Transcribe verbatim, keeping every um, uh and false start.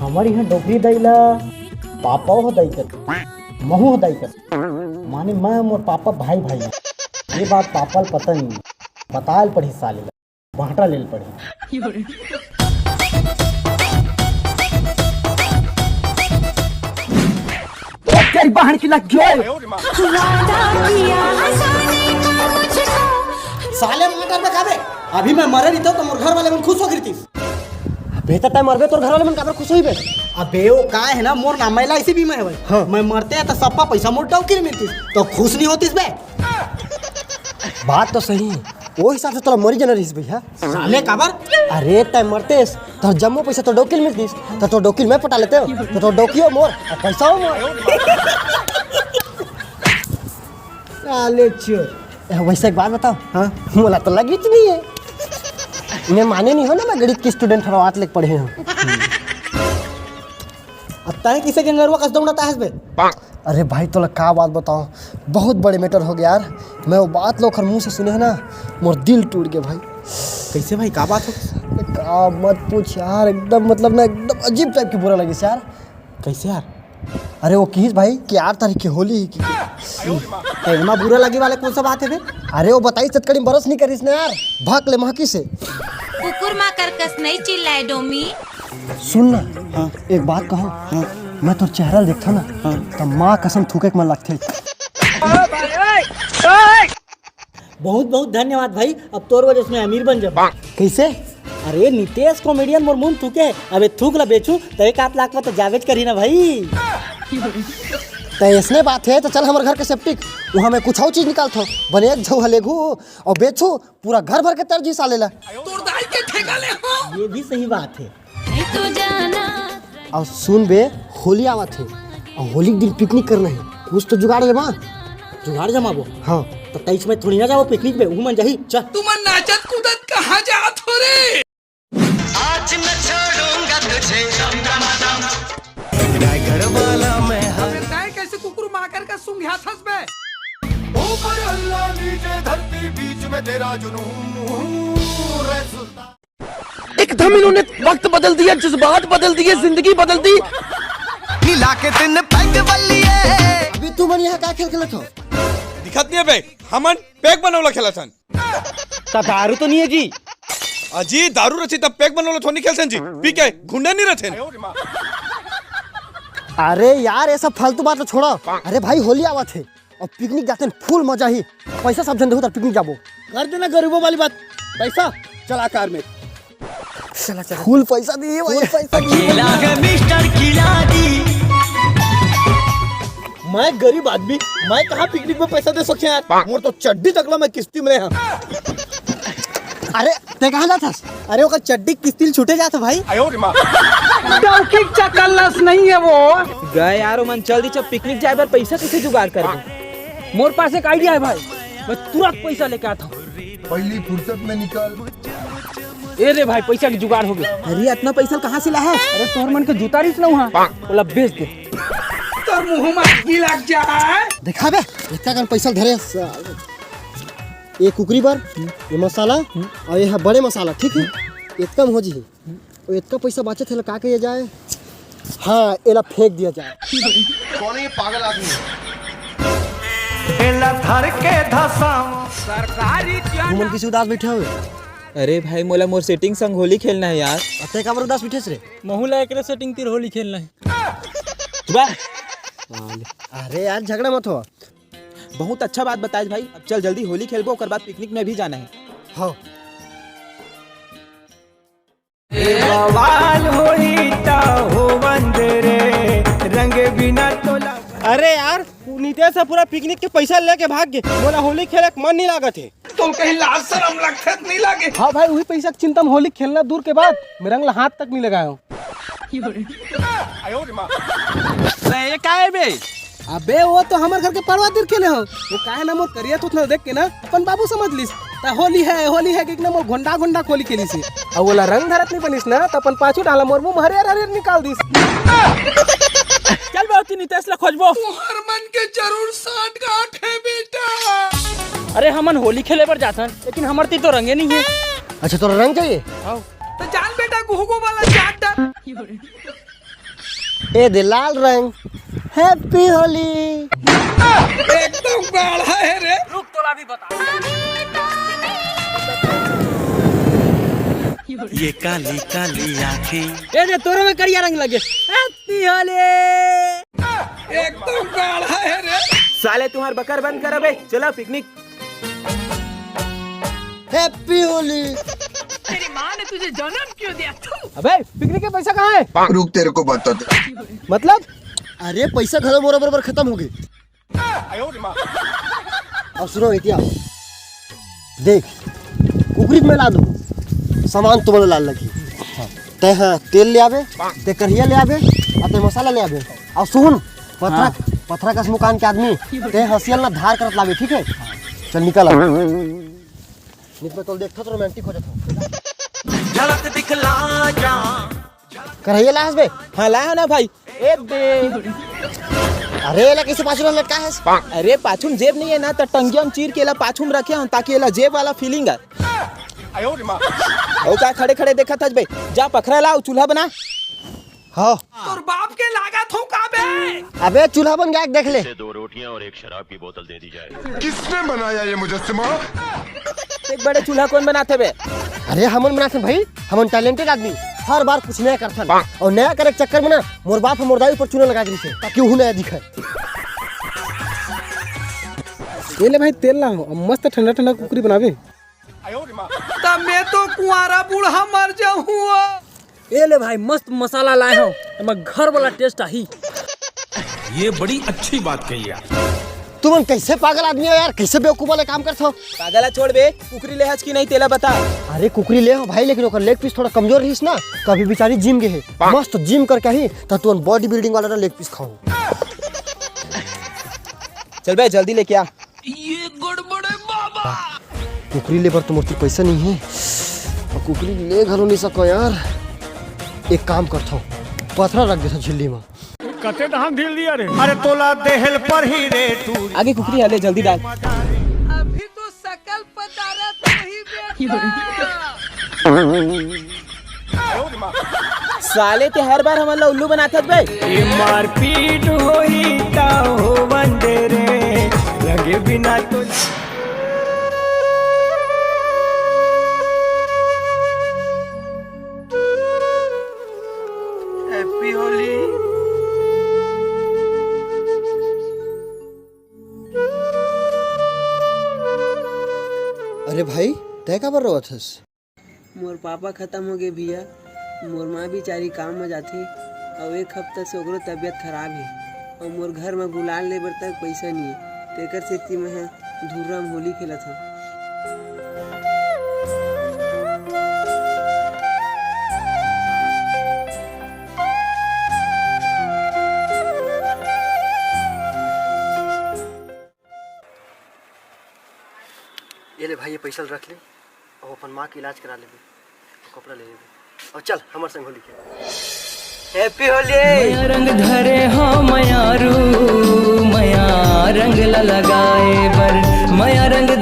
हमर इहाँ डोकरी दाई ला पापा ह दाई कर, महू ह दाई कर, माने मैं मोर पापा भाई भाई। ये बात पापा ल पता नहीं, बताए ल पड़ही साले ला, बांटा ले ल पड़ही। तेरी बहन की लग गई। साले मार डार बे का बे? अभी मैं मरे रहितों त मोर घर वाले मन खुश हो गे रहितिस। अबे त तैं मरबे, तोर घर वाले मन काबर खुश होही बे? अबे वो का हे ना, मोर नाम एलआईसी बीमा हे भाई। हाँ। मैं मरतें त सबका पैसा मोर डौकी ल मिलतिस, त खुश नहीं होतिस बे? बात तो सही हे, वो हिसाब से तोला मरी जाना रहिस भैया। साले काबर? अरे तैं मरतेस, तोर जम्मो पैसा तोर डौकी ल मिलतिस, त तोर डौकी ल मैं पटा लेतेंव, त तोर डौकी हो मोर, अउ पैसा हो मोर। साले चोर। ए, वैसे एक बात बताओं। हाँ? मोला तो लगिच नहीं हे। मैं माने नहीं हों ना, मैं गणित के student हरों, आत लेके पढ़े हों। अब तैं कइसे गेंगरुआ कस दौड़त आएस बे? अरे भाई, तोला का बात बताओं, बहुत बड़े matter हो गे यार। मैं वो बात ला ओखर मुँह से सुने हों ना, मोर दिल टूट गे भाई। कइसे भाई, का बात हो? का मत पूछ यार, एकदम मतलब ना, एकदम अजीब type के बुरा लगिस यार। कइसे यार? अरे वो किहिस भाई कि आठ तारीख के होली हे कि। त एमा बुरा लगे वाला कोन सा बात हे बे? अरे वो बताइस ततकड़ी म brush नहीं करिस ना यार, भक ले महकिस हे। कुकुर माकर कस नहीं चिल्लाए डोमी। सुन ना, हाँ। एक बात कहूँ, हाँ। मैं तोर चेहरा ल देखथों ना, हाँ। त माँ कसम थूके के मन लगथे। बहुत बहुत धन्यवाद भाई, अब तोर वजह से मैं अमीर बन जाबों। कइसे? अरे नितेश comedian मोर मुँह थूके, अबे थूक ला बेचहूँ त एक आध लाख म त जाबेच करही ना भाई। त अइसने बात हे त चल हमर घर के septic, उहाँ मैं कुछ अउ चीज निकालथों, बने एक झउहा लेगहूँ अउ बेचहूँ, पूरा घर भर के तरजही साले ला। तोर दाई के ठेका ले हो। ये भी सही बात हे। अउ सुन बे, होली आवत हे, अउ होली के दिन picnic करना हे, कुछ तो जुगाड़ जमा। जुगाड़ जमाबो? हाँ। त तइच में थोड़ी ना जाबो picnic में, उहू मन जाही, चल। तुमन नाचत कूदत कहाँ जात हो रे? आज न छोड़ूंगा तुझे। रायगढ़ वाला मैं हर। अबे तैं कइसे कुकुर माकर कस सूंघत हस बे? ऊपर अल्लाह नीचे धरती बीच में तेरा जुनून रे सुल्तान। एकदम इन्होंने वक्त बदल दिया, जज्बात बदल दिए, जिंदगी बदल दी। मिला के तीन पैग बल्लिए। अभी तुमन यहाँ का खेल खेलत हो? दिखत नहीं हे बे, हमन peg बनवला खेलत हन। त दारू तो नहीं हे जी? अजी, दारू रहिथे त peg बनवला थोड़ी खेलथन जी, पी के घुंडे नहीं रहिथन। अरे यार, ये सब फालतू बात तो छोड़ो। अरे भाई, होली आवत हे, अब picnic जाथन, full मजा ही। पैसा सब झन देहू त picnic जाबो। कर देना गरीबों वाली बात, पैसा चला कार में। चला, चला। Full पैसा दिए भाई, full पैसा दिए। खेला है मिस्टर खिलाड़ी। मैं गरीब आदमी, मैं कहाँ picnic में पैसा दे सकथों यार? मोर तो चड्डी तक ला मैं किस्ती में ले हँव। अरे, तैं कहाँ जात हस? अरे, ओकर चड्डी किस्ती ल छूटे जात हे भाई। डौकी चकल्लस नहीं हे वो। गा यार, ओमन चल दिस, अब picnic जाए बर पैसा कइसे जुगाड़ करबो? मोर पास एक idea हे भाई, मैं तुरंत पैसा लेके आत हँव। पहली फुर्सत में निकल। ए रे भाई, पैसा के जुगाड़ हो गे। अरे, अतना पैसा कहाँ से लाहे? अरे, तोर मन के जूता रहिस ना उहाँ, ओला बेच दे। तोर मुँह में आगी लग जाए। देखा बे, अतका कन पैसा धरे हस। ये कुकरी बर, ये मसाला, अउ ये हा बड़े मसाला, ठीक हे? अतका म हो जही। अउ अतका पैसा बाचत हे, एला का किया जाए? हाँ, एला फेंक दिया जाए। कौन है ये पागल आदमी? एला धर के धसाओ। सरकारी तुमन कइसे उदास बइठे हव? अरे भाई, मोला मोर setting संग होली खेलना हे यार। अउ तैं काबर उदास बइठे हस रे? महू ला एकरे setting तीर होली खेलना हे। चुप रह। अरे यार, झगड़ा मत हो। बहुत अच्छा बात बताइस भाई। अब चल जल्दी होली खेलबो, ओकर बाद picnic में भी जाना हे। हाँ। बवाल होई त होवन दे रे, रंग बिना तोला। अरे यार, नितेश ह पूरा picnic के पैसा लेके भाग गे। मोला होली खेले के मन नहीं लागत हे। तोला कहीं लाज शरम लगथे त नहीं लागे? हाँ भाई, उही पैसा के चिंता में होली खेलना दूर के बात, मैं रंग ला हाथ तक नहीं लगाए हँव। बे, ये का हे बे? अबे, वो तो हमर घर के पड़वा तीर खेले हो। वो का हे ना, मोर करिया थोथना देख के ना अपन बाबू समझ लिस। त होली हे, होली हे कहिके ना मोर गोंडा गोंडा होली खेलिस हे। अउ ओला रंग धरत नहीं बनिस ना, त अपन पाछू डाला मोर मुँह म हरियर हरियर निकाल दिस। चल बे, ओती नितेश ला खोजबो। तुहर मन के जरूर सांठ गांठ हे बेटा। अरे, हमन होली खेले बर जाथन, लेकिन हमर तीर तो रंगे नहीं हे। अच्छा, तोला रंग चाहिए? हाँ। त जान बेटा, गुहगो वाला चाट डार। ए दे लाल रंग, हैप्पी होली। एकदम गाढ़ा है रे। रुक, तोला भी बता। ये काली काली आंखें। ए दे, तोरो में करिया रंग लगे। हैप्पी होली। एकदम गाढ़ा है रे। साले, तुम्हार बकर बंद कर बे, चलो पिकनिक। हैप्पी होली। तेरी माँ ने तुझे जन्म क्यों दिया? थू। अबे, पिकनिक के पैसा कहाँ है? रुक, तेरे को बताते। मतलब? अरे, पैसा घलो मोर बरोबर खत्म हो गए। अब सुनो इतिया, देख, कुकरी में ला दो, सामान तुम्हारे लाल लगी। ते हाँ, तेल ले आवे, ते करिया ले आवे, और ते मसाला ले आवे। और सुन, पथरा, हाँ। पथरा कस मुकान के आदमी, ते हसियल ना धार करत लावे, ठीक है? चल निकल आ। निकल तो देखता तो रोमांटिक हो जाता। झलक दिखला जा। करहिया लाहस बे? हाँ, लाया हो ना भाई। ए बे। अरे, एला कैसे पाछू में लटका है? अरे, पाछू में जेब नहीं है ना, तो टंगिया में चीर के एला पाछू में रखे हूँ, ताकि एला जेब वाला फीलिंग आए। ओ का खड़े खड़े देखत हस बे? जा पखरा लाओ, चूल्हा बना। हाँ। तोर बाप के लागत हो का बे? अबे, चूल्हा बन गया, देख ले। इसे दो रोटियां और एक शराब की बोतल दे दी जाए। किसने बनाया ये मुजस्सिमा? एक बड़े चूल्हा कौन बनाते बे? अरे, हमन बनाथन भाई, हमन टैलेंटेड आदमी, हर बार कुछ नया करथन। और नया करे के चक्कर में ना, मोर बाप ह मोर दाई ऊपर चूना लगा के रखे, ताकि वहू नया दिखे। ये ले भाई, तेल ला, अब मस्त ठंडा ठंडा कुकरी बनाबे। तब मैं तो कुंवारा बूढ़ा मर जाऊँ। ए ले भाई, मस्त मसाला लाए हो, एमा घर वाला टेस्ट आही। ये बड़ी अच्छी बात कही यार। तुमन कैसे पागल आदमी हो यार, कैसे बेवकूफ वाले काम करत हो? पागल है, छोड़ बे। कुकरी ले हस कि नहीं, तेला बता। अरे कुकरी ले हो भाई, लेकिन ओकर लेग पीस थोड़ा कमजोर रहिस ना, तो अभी बेचारी जिम गए है। मस्त जिम करके ही तो तुमन बॉडी बिल्डिंग वाला ना लेग पीस खाओ। चल बे, जल्दी लेके आ। ये गड़बड़ है बाबा। कुकरी ले बर तो मोर तीर पैसा नहीं है। और कुकरी ले घलो नहीं सको यार। एक काम करथो, पथरा रख देथो झिल्ली में। कते धान ढील दिया रे। अरे तोला देहल पर ही रे टूरी। आगे कुकरी हले, जल्दी डाल। अभी तो सकल पदारथ वही बेटा। साले ते हर बार हमन ला उल्लू बनाथस बे। ये मारपीट होई ता होवन दे रे, लगे बिना तो। हैप्पी होली। अरे भाई, तै काबर रोवत हस? मोर पापा खतम हो गए भैया। मोर माँ बिचारी काम में जाथे, अउ एक हफ्ता से ओकरो तबीयत खराब हे, अउ मोर घर में गुलाल ले बर तक पैसा नहीं हे, तेकर सेती मैं ह धुर्रा में होली खेलत हव। ये ले भाई, ये पैसा ल रख ले, अउ अपन माँ के इलाज करा लेबे, अउ कपड़ा ले लेबे, अउ चल हमर संग होली खेल। हैप्पी होली। मया रंग धरे हो मयारू, मया रंग ला लगाए बर, मया रंग